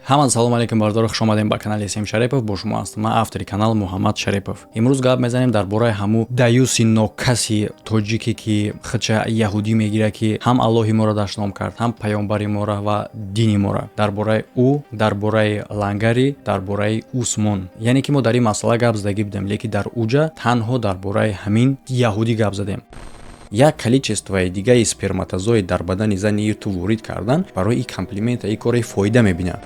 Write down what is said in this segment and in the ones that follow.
Ҳама салом алейкум, бародаро, хуш омадем ба канали Сем Шарипов. Бо шумо ҳастам ман, автори канал Муҳаммад Шарипов. Имрӯз гап мезанем дар бораи ҳаму даюси нокаси тоҷике, ки худша яҳудӣ мегирад, ки ҳам Аллоҳи моро дашном кард, ҳам паёмбари моро ва дини моро. Дар бораи ӯ, дар бораи Лангари, дар бораи Усмон. Яъне ки мо дар ин масъала гап задагӣ будем, лекин дар уҷа танҳо дар бораи ҳамин яҳудӣ гап задем. Як количествои дигаи сперматозоид дар бадани зани ту ворид кардан барои и комплимента и кори фоида мебинад.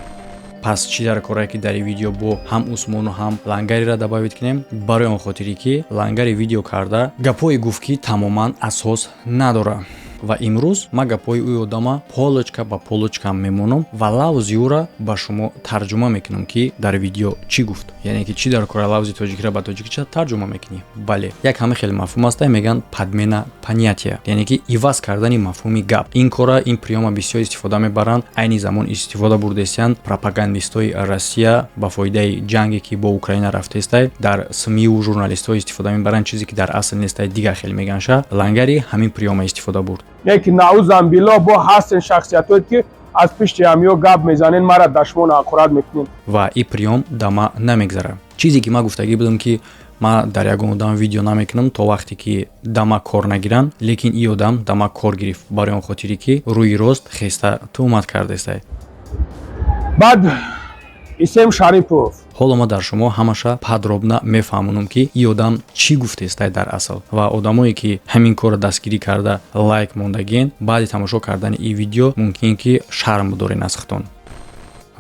Пас чӣ дар корае, ки дар ин видео бо ҳам Усмону, ҳам Лангариро добавить кунем? Барои он хотире, ки Лангари видео карда гапҳое гуфт, ки тамоман асос надорад. Ва имрӯз ман гапҳои ӯ одама полочка ба полочка мемонам ва лавзи ӯра ба шумо тарҷума мекунам, ки дар видео чӣ гуфт. Яъне ки чӣ дар кора лавзи тоҷикиро ба тоҷикӣ тарҷума мекунӣ? Бале, як ҳама хеле мафҳум аста, мегӯянд подмена понятия, яъне ки иваз кардани мафҳуми гап. Ин кора, ин приёма бисёр истифода мебаранд, айни замон истифода бурдесиянд пропагандистои Россия ба фоидаи ҷанге, ки бо Украина рафтестай. Дар СМИу журналистҳо истифода мебаранд, чизе ки дар асл нестай, дигар хеле меганша. Лангари ҳамин приёма истифода бурд. Не ки, наузан биллоҳ, бо ҳастен шахсиятое, ки аз пишти ҳамиё гап мезанен, мара дашмону ҳақорат мекунен. Ва и приём да ма намегзарад. Чизе ки ман гуфтагӣ будам, ки ман дар ягон одам видео намекунам, то вақте ки дама кор нагиранд, лекин и одам дама кор гирифт, барои он хотире ки рӯи рост хеста туҳмат кардестай. Баъд Исем Шарипов. Ҳоло ма дар шумо ҳамаша подробно мефаҳмонам, ки и одам чӣ гуфтестай дар асл. Ва одамое, ки ҳамин корро дастгирӣ карда, лайк мондагиен, баъди тамошо кардани ин видео мумкин ки шарм бидорен аз худтон.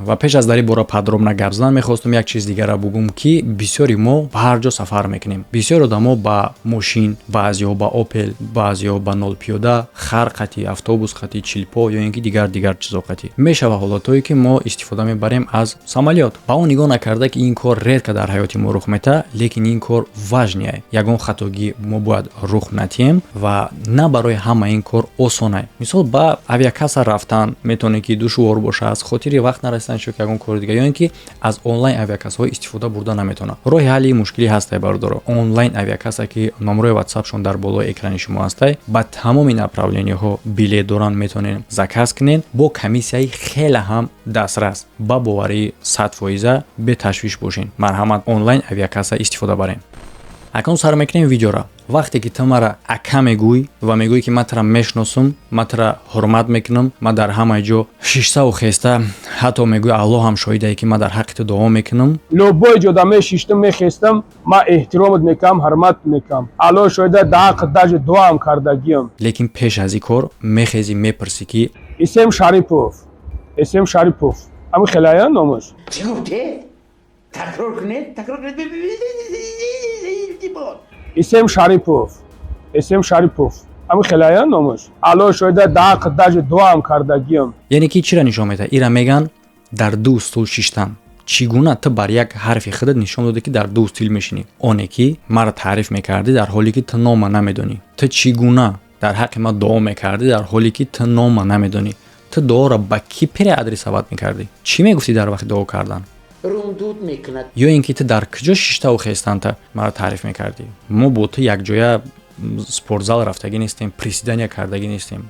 Ва пеш аз дар ин бора подробно гап задан, мехостум як чиз дигарро бугум, ки бисёри мо ба ҳар ҷо сафар мекунем. Бисёр одамо ба мошин, баъзеҳо ба Опел, баъзеҳо ба нолпиёда, хар қатӣ, автобус қатӣ, чилпо ё ин ки дигар дигар чизо қатӣ. Мешава ҳолатҳое, ки мо истифода мебарем аз самолёт. Ба он нигоҳ накарда, ки ин кор редко дар ҳаёти мо рух метаҳад, лекин ин кор важный. Ягон хатогӣ мо бояд рух натиҳем ва на барои ҳама ин кор осонай. Мисол, ба авиакасса рафтан метавоне, ки душвор бошад, аз хотири вақт нарасидан ё ягон кори дигар, ё ин ки аз онлайн авиакассаҳо истифода бурда наметавонад. Роҳи ҳалли ин мушкилӣ ҳастай, бародаро: онлайн авиакасса, ки номрои ватсапшон дар болои экрани шумо ҳастай, ба тамоми направлениҳо билет доранд, метавонед заказ кунед бо комиссияи хеле ҳам дастрас, ба боварии 100%, беташвиш бошед. Марҳамат, онлайн авиакасса истифода барем. Акнун сар мекунем видеора. Вақте ки ту мара ака мегӯй ва мегӯй, ки ман тура мешиносум, ман тура ҳурмат мекунам, ман дар ҳамаи ҷо шиштаву хеста, ҳатто мегӯй, Аллоҳ ҳам шоҳидае, ки ман дар ҳаққи ту дуо мекунам. Любой ҷода мешиштам, мехестам, ман эҳтиромат мекунам, ҳурмат мекунам. Аллоҳ шоҳида, дар ҳаққат даже дуоам кардагиам. Лекин пеш аз ин кор мехезӣ, мепурсӣ, ки Исем Шарипов, Исем Шарипов, ҳамин хелая номаш. Чӣ гуфте? Такрор кунед, такрор кунед. Исем Шарипов, Исем Шарипов, ҳамин хелая номаш. Аллоҳ шоҳида, дар ҳаққат даже дуоам кардагиам. Яъне ки чиро нишон медиҳад? Ира меган дар ду стул шиштан. Чӣ гуна ту бар як ҳарфи худат нишон дода, ки дар ду стул мешинӣ? Оне ки маро таъриф мекардӣ, дар ҳоле ки ту нома намедонӣ. Ту чӣ гуна дар ҳаққи ман дуо мекардӣ, дар ҳоле ки ту нома намедонӣ? Ту дуоро ба кӣ переадресовать мекардӣ? Чӣ мегуфтӣ дар вақти дуо кардан? Рундуд мекунад. Ё ин ки ту дар куҷо шиштаву хестанта маро таъриф мекардӣ? Мо бо ту якҷоя спортзал рафтагӣ нестем, приседания кардагӣ нестем.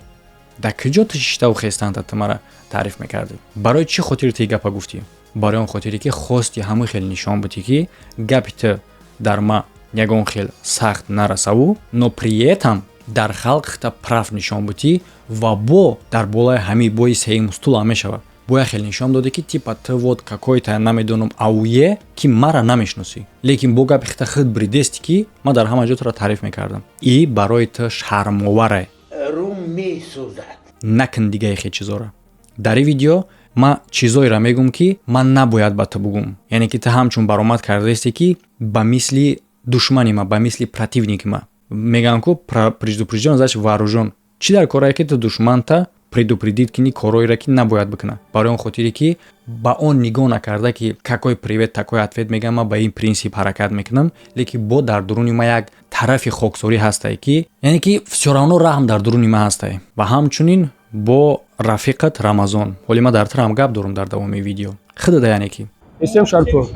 Дар куҷо ту шиштаву хестанта ту мара таъриф мекардӣ? Барои чӣ хотир ту гапа гуфтӣ? Барои он хотире, ки хости ҳамон хел нишон будӣ, ки гапи ту дар ма ягон хел сахт нарасаву, но при этом дар халқ хита прав нишон будӣ. Ва бо дар болои ҳамин бои сеюм стула мешавад, бояд хел нишон доде, ки типа ту вот какой-то, намедонам, ауе, ки мара намешиносӣ, лекин бо гапи хита худ бридести, ки ман дар ҳама ҷо туро таъриф мекардам. И барои ту шармоваре. Рум месӯзад. Накун дигаи хел чизора. Дар ин видео ман чизоеро мегӯм, ки ман набояд ба ту бугум. Яъне ки ту ҳамчун баромад кардаесте, ки ба мисли душмани ма, ба мисли противники ма. Мегӯям ку, предупрежден, значит вооружен. Чӣ дар корае, ки ту душманта предупредить кунӣ корҳоеро, ки набояд бикунад? Барои он хотире, ки ба он нигоҳ накарда, ки какой привет, такой ответ мегӯям, ман ба ин принсип ҳаракат мекунам, лекин бо дар дуруни ма як тарафи хоксорӣ ҳастае, ки яъне ки всё равно раҳм дар дуруни ма ҳастае. Ва ҳамчунин бо рафиқат Рамазон, ҳоли ман дар тарам гап дорам дар давоми видео худада, яъне ки Исем Шарипов,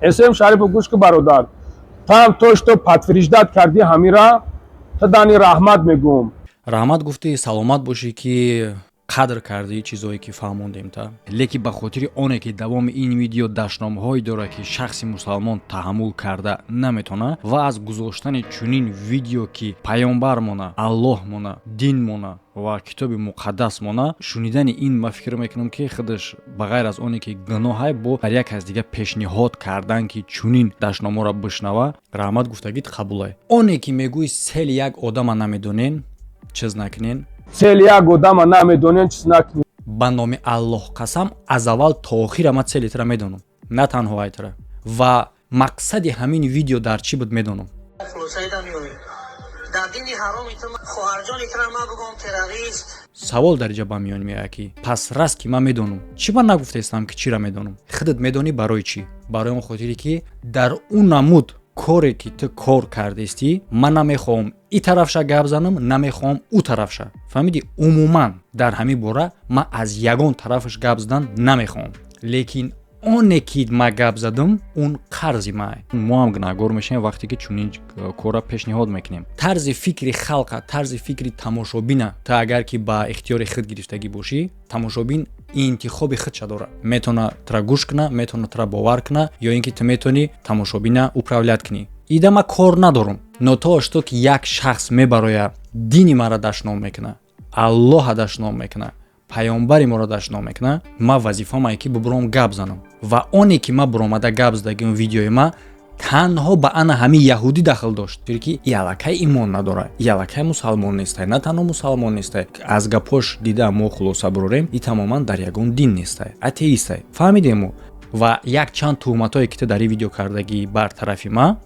Исем Шарипов, гӯш ки, бародар, таам то что подтверждать кардӣ ҳамира, та дани раҳмат мегӯм. Раҳмат гуфтӣ, саломат бошӣ, ки Қадр кардӣ чизое ки фаҳмондем та, лекин ба хотири оне ки давоми ин видео дашномҳое дорад, ки шахси мусалмон таҳаммул карда наметавонад, ва аз гузоштани чунин видео, ки паёмбармона, Аллоҳмона, динмона ва китоби муқаддасмона шунидани ин, ма фикр мекунам, ки худаш ба ғайр аз оне ки гуноҳай, бо дар як кас дига пешниҳод кардан, ки чунин дашномҳоро бишнава. Раҳмат, гуфтагит қабулай. Оне ки мегӯи, цели як одама намедонен, чиз накунен. Цели як одама намедонен, чиз накунен. Ба номи Аллоҳ қасам, аз аввал то охира ман цели тра медонам, на танҳо айтра, ва мақсади ҳамин видео дар чӣ буд, медонам. Хулосаида меоем, дар дини ҳароми ту хоҳарҷони тура ман бигӯм террорист. Савол дар инҷа ба миён меояд, ки пас раст ки ман медонам, чӣ ман нагуфтаистам, ки чиро медонам? Худат медонӣ барои чӣ. Барои он хотире ки дар ӯ намуд коре ки ту кор кардестӣ, ман намехоҳам и тарафша гап занам, намехоҳам ӯ тарафша. Фаҳмидӣ? Умуман дар ҳамин бора ман аз ягон тарафаш гап задан намехоҳам, лекин оне ки ман гап задам, он қарзи май. Мо ҳам гунаҳгор мешавем, вақте ки чунин корра пешниҳод мекунем. Тарзи фикри халқа, тарзи фикри тамошобина ту агар ки ба ихтиёри худ гирифтагӣ бошӣ, тамошобин интихоби худша дорад: метавона тура гӯш куна, метавона тура бовар куна, ё ин ки ту метавонӣ тамошобина управлять кунӣ. Ида ман кор надорам, но то что ки як шахс мебарояд, дини маро дашном мекуна, Аллоҳа дашном мекуна, паёмбари моро дашном мекуна, ман вазифамае ки бубуром, гап занам. Ва оне ки ман буромада гап задагим, видеои ма танҳо ба ана ҳамин яҳудӣ дахл дошт, чунки и аллакай имон надорад, и аллакай мусалмон нестай. На танҳо мусалмон нестай, аз гапош дида мо хулоса бурорем, и тамоман дар ягон дин нестай, атеистай. Фаҳмидему? Ва якчанд туҳматҳое ки ту дар ин видео кардагӣ бар тарафи ма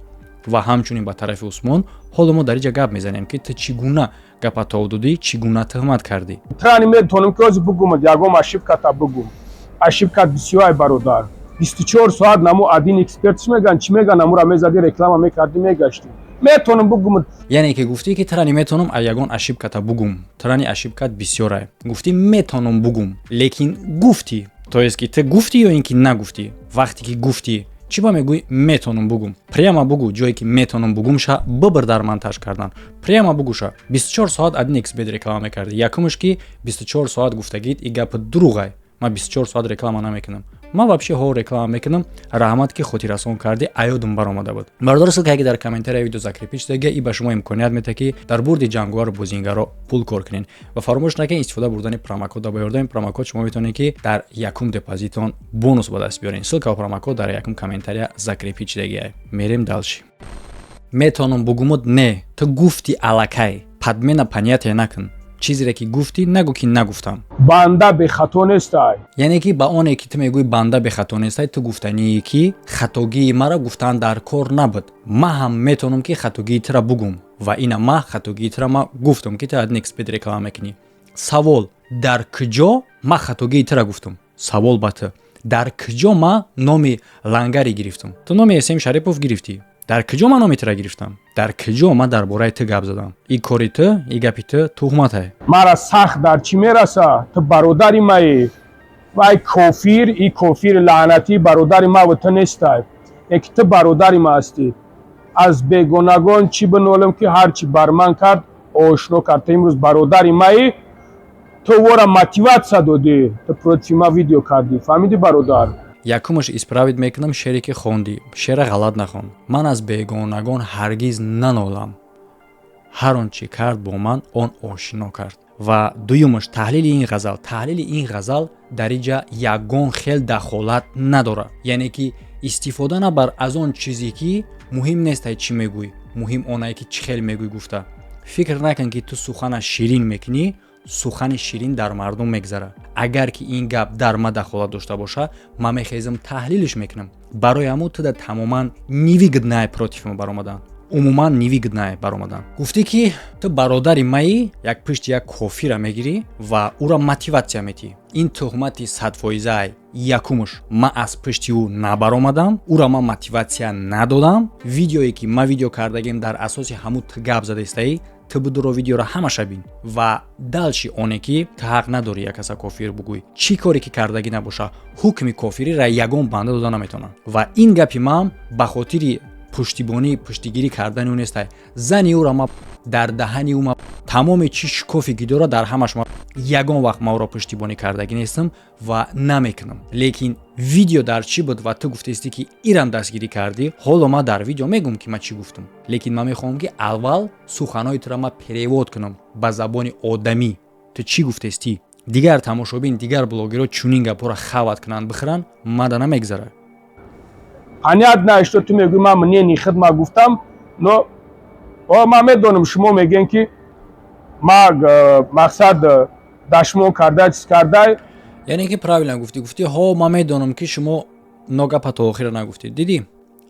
ва ҳамчунин ба тарафи Усмон, ҳоло мо дар инҷа гап мезанем, ки ту чӣ гуна гапа тов додӣ, чӣ гуна туҳмат кардӣ. Трани метавонем ки ҳозир бугумад, ягон ошибката бугум. Ошибкат бисёрай, бародар. 24 соат намо один эксперт чӣ меган, чӣ меган, намура мезадӣ, реклама мекардӣ, мегаштӣ. Метавонам бугум. Яъне ки гуфтӣ, ки трани метавонам ягон ошибката бугум, трани ошибкат бисёрай. Гуфтӣ, метавонам бугум, лекин гуфтӣ, то есть ки ту гуфтӣ ё ин ки нагуфтӣ? Вақте ки гуфтӣ, чӣ ба мегӯӣ метавонам бугум? Прямо бугу, ҷое ки метавонам бугумша бибир, дар монтаж кардан прямо бугуша. 24 соат один эксперт реклама мекардӣ. Якумш, ки 24 соат гуфтагид, и гапи дурӯғай. Ман 24 соат реклама намекунам, ман вообще ҳо реклама мекунам. Раҳмат, ки хотиррасон кардӣ, аёдум баромада буд. Бародаро, ссылкае ки дар комментария видео закрепить шудага, и ба шумо имконият медиҳад, ки дар бурди ҷанговару бозингаро пул кор кунед. Ва фаромӯш накунед истифода бурдани промокод. Ба ёрдами промокод шумо метавонед, ки дар якум депозитон бонус ба даст биёред. Ссылка ва промокод дар якум комментария закрепить шудагиа. Мерем дальше. Метавонам бугумуд? Не, ту гуфти аллакай, подмена понятия накун. Чизере ки гуфтӣ, нагӯ ки нагуфтам. Банда бехато нестай. Яъне ки ба оне ки ту мегӯӣ, банда бехато нестай, ту гуфтании ки хатогии маро гуфтан дар кор набуд. Ман ҳам метавонам, ки хатогии тура бугум, ва ина ма хатогии тура ма гуфтам, ки ту один эксперт реклама мекунӣ. Савол: дар куҷо ма хатогии тура гуфтам? Савол ба ту: дар куҷо ма номи лангаре гирифтам? Ту номи См Шарипов гирифтӣ. Дар куҷо ман номи тура гирифтам? Дар куҷо ман дар бораи ту гап задам? И кори ту, и гапи ту туҳматае. Мара сахт дар чӣ мераса? Ту бародари маӣ. Вай кофир, и кофири лаънатӣ бародари маву ту нестай, яки ту бародари ма ҳастӣ. Аз бегонагон чӣ бинолам, ки ҳар чӣ бар ман кард, ошно кард. Ту имрӯз бародари маӣ, ту вора мотиватсия додӣ, ту против ма видео кардӣ. Фаҳмидӣ, бародар? Якумаш, исправить мекунам шере ки хондӣ. Шера ғалат нахон. Ман аз бегонагон ҳаргиз нанолам, ҳар он чӣ кард бо ман, он ошино кард. Ва дуюмаш, таҳлили ин ғазал. Таҳлили ин ғазал дар инҷа ягон хел дахолат надорад. Яъне ки истифода набар аз он чизе ки муҳим нестай чӣ мегӯй, муҳим онае ки чӣ хел мегӯй. Гуфта фикр накун, ки ту сухана ширин мекунӣ, сухани ширин дар мардум мегзарад. Агар ки ин гап дар ма дахолат дошта боша, ман мехезам, таҳлилш мекунам. Барои ҳамун туда тамоман невыгодное против ма баромадан, умуман невыгодное баромадан. Гуфтӣ, ки ту бародари маӣ, як пишти як кофира мегирӣ ва ӯра мотиватсия метиҳӣ. Ин туҳмати садфоизаай. Якумуш, ман аз пишти ӯ набаромадам, ӯра ман мотиватсия надодам. Видеое ки ман видео кардагим, дар асоси ҳамун ту гап задаистаӣ. Ту будуро, видеоро ҳамаша бин. Ва дальше оне ки ту ҳақ надорӣ як каса кофир бугӯй. Чӣ коре ки кардагӣ набоша, ҳукми кофириро ягон банда дода наметавонад. Ва ин гапи ман ба хотири пуштибонӣ, пуштигирӣ кардани ӯ нестай. Зани ӯра ма дар даҳани ӯ ма Тамоми чӣ шикофе ки дорад, дар ҳамаш ма ягон вақт ма ӯро пуштибонӣ кардагӣ нестам ва намекунам. Лекин видео дар чӣ буд ва ту гуфтаистӣ, ки ирам дастгирӣ кардӣ? Ҳоло ман дар видео мегӯм, ки ман чӣ гуфтам, лекин ман мехоҳам, ки аввал суханҳои туро ман перевод кунам ба забони одамӣ. Ту чӣ гуфтаистӣ? Дигар тамошобин, дигар блогерҳо чунин гапҳоро хават кунанд, бихӯранд, мада намегзарад. Понятно, что ту мегӯӣ, ман мнение худ ма гуфтам, но ман медонам, шумо мегӯем, ки ма мақсад дашмон карда, чиз карда. Яъне ки правильно гуфтӣ. Гуфтӣ: «Ҳо, ман медонам, ки шумо», но гапа то охира нагуфтӣ. Дидӣ,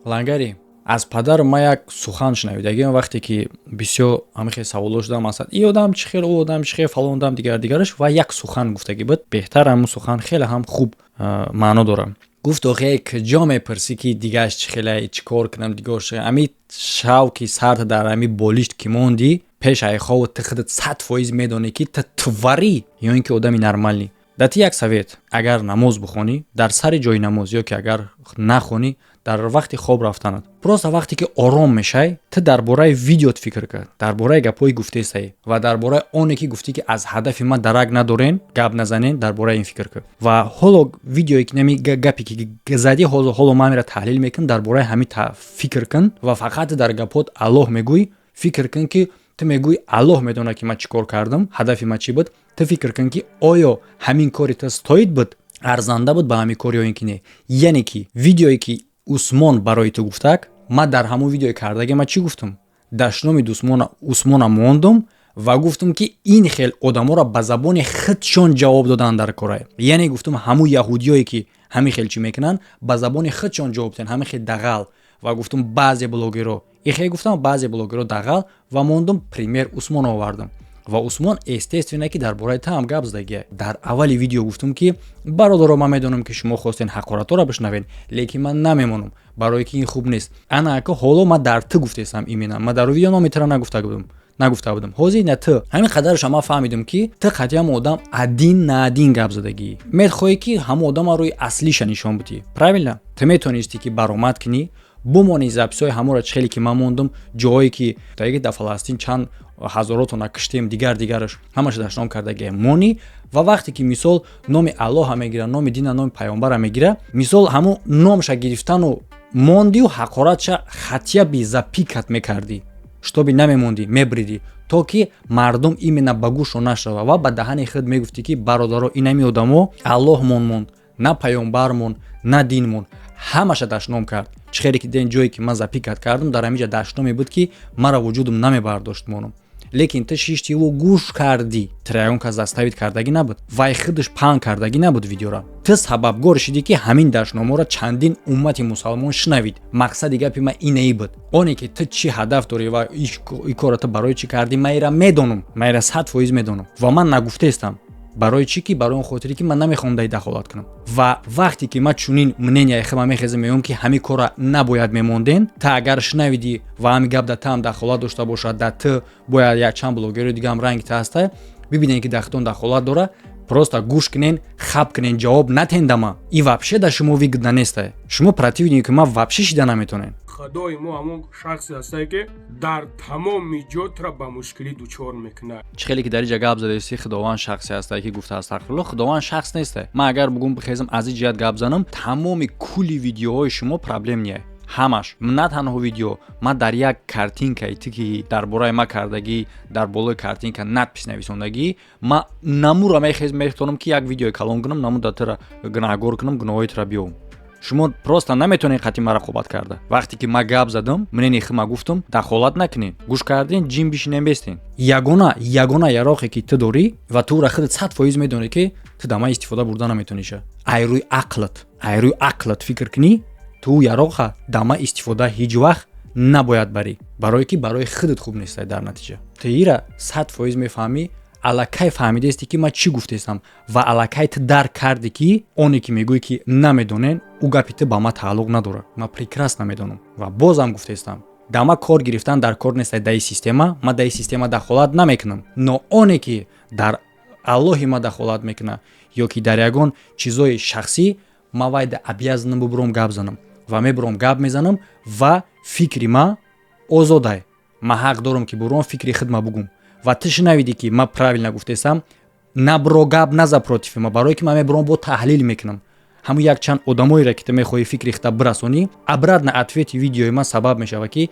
лангари аз падару ман як сухан шунавидагиам, вақте ки бисёр ҳамин хел саволо шудам, масалан, и одам чӣ хел, ӯ одам чӣ хел, фалон одам, дигар дигараш, ва як сухан гуфтагӣ буд, беҳтар ҳамун сухан хеле ҳам хуб маъно дорад. Гуфт: «Охе, куҷо мепурсӣ, ки дигааш чӣ хела, чӣ кор кунам, дигар ами шав, ки сарта дар ами болишт ки мондӣ, пеш айхову ту худат 100% медонӣ, ки ту тварь ӣ ё ин ки одами нормальный». Да ти як совет: агар намоз бихонӣ, дар сари ҷои намоз, ё ки агар нахонӣ, дар вақти хоб рафтанат, просто вақте ки ором мешай, ту дар бораи видеот фикр кард, дар бораи гапҳои гуфтесай ва дар бораи оне ки гуфтӣ, ки аз ҳадафи ман дарак надорен, гап назанен, дар бораи ин фикр кар. Ва ҳоло видеое ки нами гапе ки задӣ, ҳоло ман амира таҳлил мекунам, дар бораи ҳамин фикр кун. Ва фақат дар гапҳот Аллоҳ мегӯй. Фикр кун, ки ту мегӯӣ, Аллоҳ медонад, ки ман чӣ кор кардам, ҳадафи ман чӣ буд. Ту фикр кун, ки оё ҳамин кори ту стоит буд, арзанда буд ба ҳамин кор ё ин ки не. Яъне ки видеое ки Усмон барои ту гуфтак, ман дар ҳамон видеои кардаги ман чӣ гуфтам? Дашноми Усмона мондум ва гуфтам, ки ин хел одаморо ба забони худшон ҷавоб додан дар кора. Яъне гуфтам, ҳамун яҳудиёе ки ҳамин хел чӣ мекунанд, ба забони худшон ҷавоб диҳанд, ҳамин хел дағал. Ва гуфтам, баъзе блогерро ихе гуфтам, баъзе блогерро дағал, ва мондум, пример Усмон овардам. Ва Усмон, естественно, ки дар бораи та ҳам гап задагия. Дар аввали видео гуфтум, ки бародаро, ман медонам, ки шумо хостен ҳақоратҳоро бишнавед, лекин ман намемонам, барое ки ин хуб нест. Ана ака, ҳоло ман дар ту гуфтестам, именно ман дар видео номи тура нагуфта будам. Ҳозир на ту ҳамин қадарша ман фаҳмидам, ки ту қатъиам одам один на один гап задагӣ мехоҳӣ, ки ҳамон одама рӯи аслиша нишон бидӣ. Правильно, ту метонисти, ки баромад кунӣ, бумонӣ записҳои ҳамонро, чӣ хеле ки ман мондум, ҷоҳое ки таги дар Фаластин чанд ҳазоротона киштем, дигар дигараш, ҳамаша дашном кардагия, монӣ. Ва вақте ки, мисол, номи Аллоҳа мегира, номи дина, номи паёмбара мегира, мисол, ҳамун номша гирифтану мондию ҳақоратша хотя бы запикать мекардӣ, чтобы намемондӣ, мебридӣ, то ки мардум именно ба гӯшо нашава, ва ба даҳани худ мегуфтӣ, ки бародаро, инами одамо Аллоҳмон монд, на паёмбармон, на динмон, ҳамаша дашном кард. Чӣ хеле ки ден, ҷое ки ман запикать кардам, дар ҳамин ҷа дашноме буд, ки мара вуҷудам намебардошт монам. Лекин ту шиштиву гӯш кардӣ. Тра ягон кас заставить кардагӣ набуд, вай худаш паҳн кардагӣ набуд видеора. Ту сабабгор шидӣ, ки ҳамин дашноморо чандин уммати мусалмон шунавид. Мақсади гапи ман инеи буд. Оне ки ту чӣ ҳадаф дорӣ ва и корро ту барои чӣ кардӣ, ман ира медонам, ман ира 100% медонам. Ва ман нагуфтаистам, барои чӣ ки, барои он хотире ки ман намехоҳам даи дахолат кунам. Ва вақте ки ман чунин мнения и худам мехезам, мегӯям, ки ҳамин корра набояд мемонден. Та агар шунавидӣ ва ҳамин гап дар таам дахолат дошта бошад, дар ту бояд якчанд блогери дигаам ранги та ҳаста бибинед, ки дар худтон дахолат дора, просто гӯш кунен, хаб кунен, ҷавоб натендама. И вообще да шумо выгодно несте, шумо противник ма вообще шида наметонед. Худои мо ҳамон шахсе ҳастае, ки дар тамоми ҷо тура ба мушкилӣ дучор мекунад. Чӣ хеле ки дар инҷа гап задаисти, Худованд шахсе ҳастае, ки гуфта, астағфирулло, Худованд шахс несте. Ман агар бугум, бихезам, аз ин ҷиҳат гап занам, тамоми кулли видеоҳои шумо проблемный ҳамаш. На танҳо видео, ман дар як картинкаи ту, ки дар бораи ма кардагӣ, дар болои картинка надпись нависондагӣ, ма намура мехез, метавонам, ки як видеои калон кунам, наму да тура гунаҳгор кунам, гуноҳои тура биёвам. Шумо просто наметавонед қатъи ма рақобат карда. Вақте ки ма гап задам, мнение хима гуфтам, дахолат накунед, гӯш карден, ҷим бишинем, бестен. Ягона яроқе ки ту дорӣ ва ту ра худат 100% медонӣ, ки ту да ман истифода бурда наметавониша, ай рӯи ақлат фикр кунӣ, ту яроқа да ман истифода ҳеҷ вақт набояд барӣ, барое ки барои худат хуб нестай. Дар натиҷа ту ира 100% мефаҳмӣ. Аллакай фаҳмидаисте, ки ман чӣ гуфтаистам, ва аллакай ту дарк кардӣ, ки оне ки мегӯӣ, ки намедонен, ӯ гапи ту ба ман тааллуқ надорад. Ман прекрасно медонам ва бозам гуфтаистам: да ман кор гирифтан дар кор нестай. Даи система ман даи система дахолат намекунам, но оне ки дар Аллоҳи ман дахолат мекунад ё ки дар ягон чизои шахсӣ, ман вайда обязанам бубуром, гап занам, ва мебуром, гап мезанам. Ва фикри ман озодай, ман ҳақ дорам, ки буром, фикри худма бугум. Ва ту шунавидӣ, ки ман правильно гуфтесам. Набро, гап наза против ма, барое ки ман мебурам, бо таҳлил мекунам ҳамун якчанд одамоеро, ки ту мехоҳӣ фикри хита бирасонӣ. Обратно ответи видеои ман сабаб мешавад, ки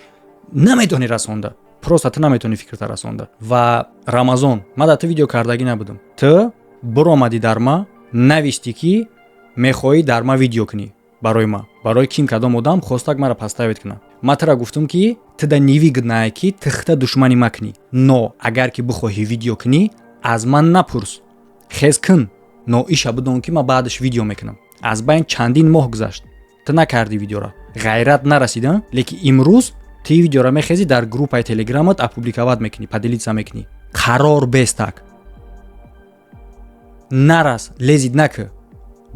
наметавонӣ расонда, просто ту наметавонӣ фикрта расонда. Ва Рамазон, ман дар ту видео кардагӣ набудам. Ту биромадӣ, дар ма навистӣ, ки мехоҳӣ дар ма видео кунӣ барои ма, барои ким, кадом одам хостак маро подставить кунад. Ман тура гуфтам, ки ту да невыгодно, ки ту хита душмани ма кунӣ, но агар ки бихоҳӣ видео кунӣ, аз ман напурс, хез кун, но иша бидон, ки ман баъдаш видео мекунам. Аз байн чандин моҳ гузашт, ту накардӣ видеора, ғайрат нарасида. Лекин имрӯз ту видеора мехезӣ, дар группаи телеграмат опубликовать мекунӣ, поделиться мекунӣ. Қарор бестак нарас, лезить накӣ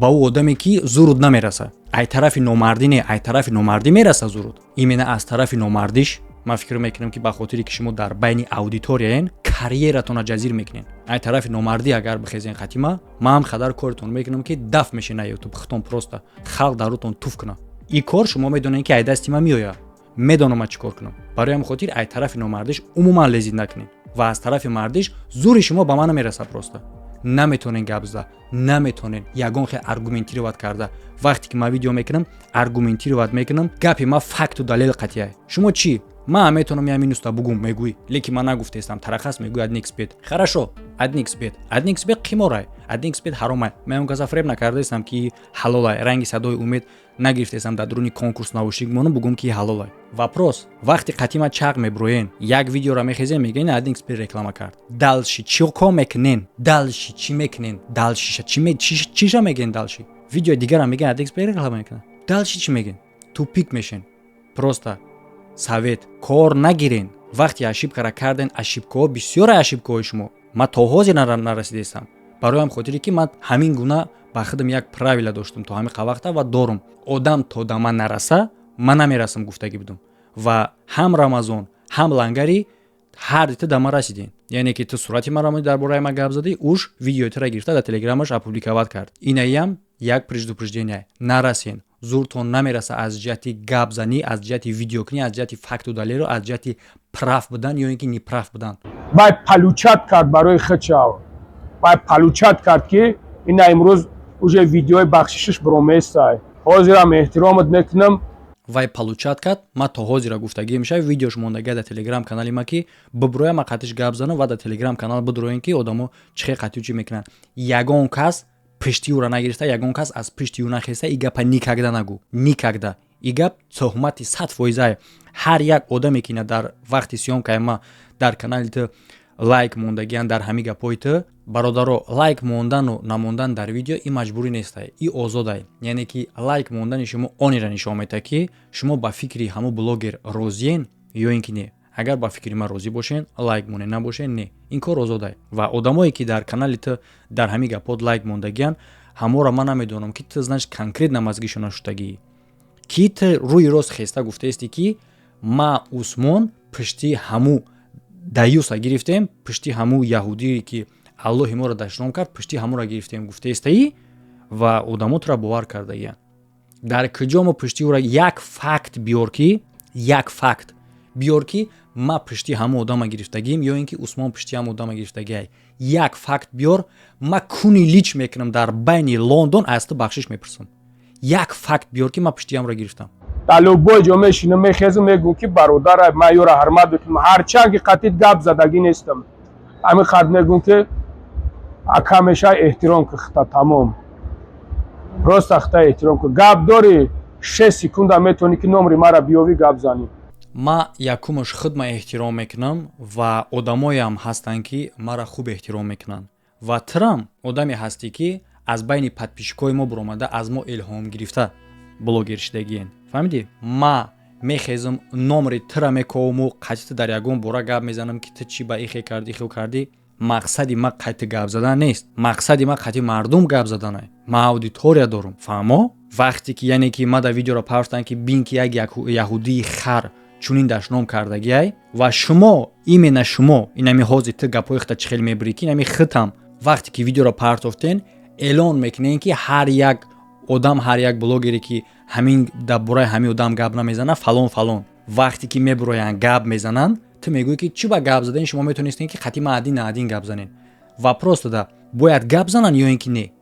ба ӯ одаме, ки зуруд намераса. Ай тарафи номардӣ не, ай тарафи номардӣ мераса зуруд. Именно аз тарафи номардиш ман фикр мекунам, ки ба хотире ки шумо дар байни аудиторияен, карьератонро ҷазир мекунед. Ай тарафи номардӣ агар бихезен хатима, ман ҳам қадар коритон мекунам, ки даф мешина ютуб хитон, просто халқ дар рӯтон туф кунад. И кор шумо медонед, ки ай дасти ман меояд, медонам ман чӣ кор кунам. Барои ҳамин хотир ай тарафи номардиш умуман лезить накунед ва аз тарафи мардиш зури шумо ба ман намерасад. Просто наметонен гап зада, наметонен ягон хел аргументировать карда. Вақте ки ман видео мекунам, аргументировать мекунам, гапи ман факту далел қатъия. Шумо чӣ? Ман метавонам я минуста бугум, мегӯй, лекин ман нагуфтаистам. Тарахас мегӯй 1xBet. Хорошо, 1xBet, 1xBet қиморай, 1xBet ҳаромай. Ман он каса фреб накардаистам, ки ҳалолай. Ранги садои умед нагирифтаистам, дар дуруни конкурс наушник монам, бугум, ки ҳалолай. Вопрос: вақти қатима чақ меброен, як видеоро мехезен, мегӯен, 1xBet реклама кард. Дальше чӣ кор мекунен? Дальше чӣ мекунен? Дальшеша чиша мегӯен? Дальше видеои дигарам мегӯен, 1xBet реклама мекунад. Дальше чӣ мегӯен? Тупик мешен. Просто совет: кор нагирен. Вақте ошибкара карден, ошибкаҳо бисёре, ошибкаҳои шумо ман то ҳозир нарасидаистам. Барои ҳам хотире ки ман ҳамин гуна ба худам як правила доштам то ҳамин вақта ва дорум: одам то да ман нараса, ман намерасам, гуфтагӣ будум. Ва ҳам Рамазон, ҳам Лангари, ҳар диту да ман расидем. Яъне ки ту сурати маро дар бораи ман гап задӣ, уш видеои тура гирифта, дар телеграмаш опубликовать кард. Инаям як предупреждение: нарасен, зуртон намераса аз ҷиҳати гапзанӣ, аз ҷиҳати видеокунӣ, аз ҷиҳати факту далелу, аз ҷиҳати прав будан ё ин ки неправ будан. Вай получать кард барои худша, вай получать кард, ки ина имрӯз уже видеои бахшишиш бироместай. Ҳозирам эҳтиромат мекунам. Вай получать кард. Ман то ҳозира гуфтагӣ мешавад, видеош мондага дар телеграм канали ма, ки биброя, ман қатиш гап занам ва дар телеграм канал бидроем, ки одамо чӣ хел қатиу чӣ мекунанд. Ягон кас пишти ӯра нагирифта, ягон кас аз пишти ӯ нахеста. И гапа никогда нагӯ, никогда. И гап тӯҳмати 100%-ае. Ҳар як одаме, ки на дар вақти съёмкаи ма дар канали ту лайк мондагиян дар ҳамин гапҳои ту, бародаро, лайк мондану намондан дар видео и маҷбурӣ нестай, и озодай. Яъне ки лайк мондани шумо онеро нишон медиҳад, ки шумо ба фикри ҳамун блогер розиен ё ин ки не. Агар ба фикри ман розӣ бошен, лайк монед, набошен, не. Ин кор озодай. Ва одамое, ки дар канали ту дар ҳамин гапҳот лайк мондагиян, ҳаморо ман намедонам, ки ту, значит, конкретно мазгишо нашудагӣ, ки ту рӯи рост хеста гуфтаисти, ки ма Усмон пишти ҳаму даюса гирифтем, пишти ҳаму яҳудие, ки Аллоҳи моро дашном кард, пишти ҳамуро гирифтем, гуфтаистаӣ ва одамо тура бовар кардагиянд. Дар куҷо мо пишти ӯра? Як факт биёр, ки як факт биёр, ки ма пишти ҳаму одама гирифтагием ё ин ки Усмон пишти ҳаму одама гирифтагиай. Як факт биёр, ма куни лич мекунам, дар байни Лондон аз ту бахшиш мепурсам. Як факт биёр, ки ман пишти ҳамро гирифтам. Дар любой ҷо мешинам, мехезам, мегӯм, ки бародара, ман ёра ҳурмат мекунам, ҳарчанд ки қатит гап задагӣ нестам. Ҳамин қадр мегӯм, ки ака меша, эҳтиром ки хита, тамом. Просто хита эҳтиром ки. Гап дорӣ, 6 секунда метавонӣ, ки номри мара биёвӣ, гап занӣ. Ма якумаш худма эҳтиром мекунам ва одамоеам ҳастанд, ки маро хуб эҳтиром мекунанд. Ва тирам одаме ҳастӣ, ки аз байни подписчикои мо биромада, аз мо илҳом гирифта блогер шидагиен. Фаҳмидӣ? Ма мехезам, номри тира мековаму қатъи дар ягон бора гап мезанам, ки ту чӣ ба ихе кардӣ, ихел кардӣ. Мақсади ма қатъи гап задан нест, мақсади ма қатъи мардум гап заданай. Ма аудитория дорум, фаҳмо? Вақте ки, яъне ки ма дар видеоро партан, ки бин, ки як яҳудии хар чунин дашном кардагиай ва шумо, именно шумо, инами ҳозир ту гапҳои хита чӣ хел мебирӣ, ки инами хитам вақте ки видеоро партофтен, эълон мекунем, ки ҳар як одам, ҳар як блогере, ки ҳамин дар бораи ҳамин одам гап намезана, фалон фалон. Вақте ки мебуроянд, гап мезананд. Ту мегӯӣ, ки чӣ ба гап задани шумо метонистем, ки қати ма один на один гап занем. Вопрос дода, бояд гап занан ё ин ки не?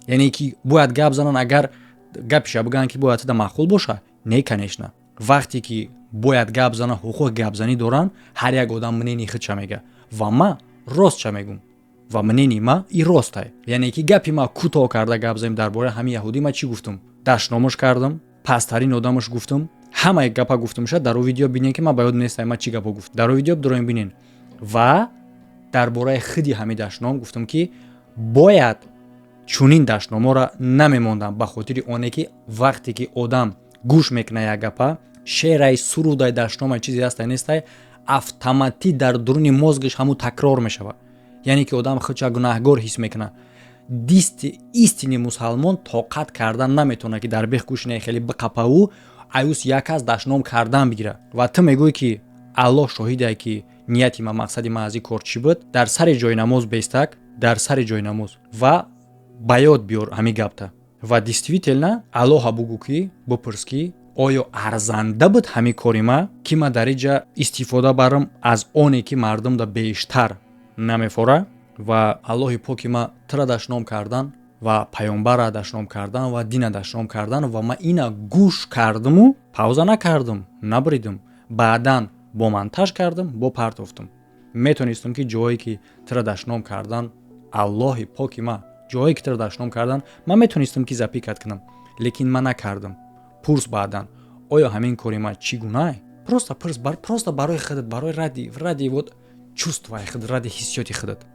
Яъне ки бояд гап занан, агар гапиша бигӯянд, ки бояд туда маъқул боша? Не, конечно. Вақте ки бояд гап занан, ҳуқуқи гапзанӣ доранд. Ҳар як одам мнение худша мега ва ма ростша мегӯм ва мнение ма и ростай. Яъне ки гапи ма кӯтоҳ карда гап занем дар бораи ҳамин яҳудӣ. Ма чӣ гуфтум? Дашномаш кардам, пасттарин одамаш гуфтум, ҳамаи гапа гуфтум. Шояд дар о видео бинен, ки ман ба ёд нестам, ма чӣ гапо гуфт. Дар о видео дуроем, бинен. Ва дар бораи худи ҳамин дашном гуфтум, ки бояд чунин дашноморо намемондам, ба хотири оне ки вақте ки одам гӯш мекунад як гапа, шеърай, сурудай, дашномай, чизе ҳастай, нестай, автоматӣ дар дуруни мозг аш ҳамун такрор мешавад. Яъне ки одам худша гунаҳгор ҳис мекунад. Дисти истини мусалмон тоқат кардан наметавонад, ки дар бех гӯшинаи хеле биқапаву аюс як аз дашном кардан бигирад. Ва ту мегӯӣ, ки Аллоҳ шоҳидае, ки нияти ма, мақсади ман аз ин кор чӣ буд. Дар сари ҷои намоз бестак, дар сари ҷои намоз ва ба ёд биёр ҳамин гапта. Ва действительно Аллоҳа бугӯ, ки бипурс, ки оё арзанда буд ҳамин кори ма, ки ман дар инҷа истифода барам аз оне, ки мардумда бештар намефора. Ва Аллоҳи поки ма тура дашном кардан ва паёмбара дашном кардан ва дина дашном кардан, ва ман ина гӯш кардаму пауза накардам, набуридам, баъдан бо монтаж кардам, бо партофтам. Метонистам, ки ҷое ки тура дашном кардан, Аллоҳи поки ма, ҷое ки тура дашном кардан, ман метонистам, ки запикать кунам, лекин ман накардам. Пурс баъдан, оё ҳамин кори ман чӣ гунае? Просто пурс, просто барои худат, барои ради вот чувства и худ, ради ҳиссиёти худат.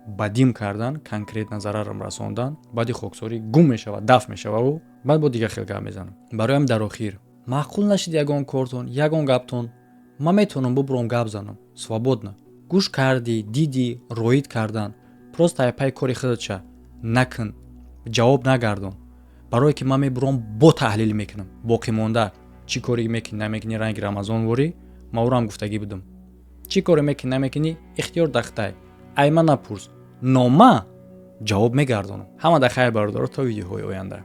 Ба дим кардан, конкретно зарарам расондан, баъди хоксорӣ гум мешавад, дафт мешававу баъд бо дигар хел гап мезанам. Бароям дар охир маъқул нашид ягон кортон, ягон гаптон, ман метавонам бубуром, гап занам свободно. Гӯш кардӣ, дидӣ, роид кардан, просто айпай кори худатша накун, ҷавоб нагардон, барое ки ман мебуром, бо таҳлил мекунам. Боқимонда чӣ коре мекунӣ, намекунӣ, ранги рамазонворӣ ман ӯрам гуфтагӣ будам, чӣ коре мекунӣ, намекунӣ, ихтиёр дахтай, ай ман напурс, нома ҷавоб мегардонам. Ҳама да хайр, бародаро, то видеоҳои оянда.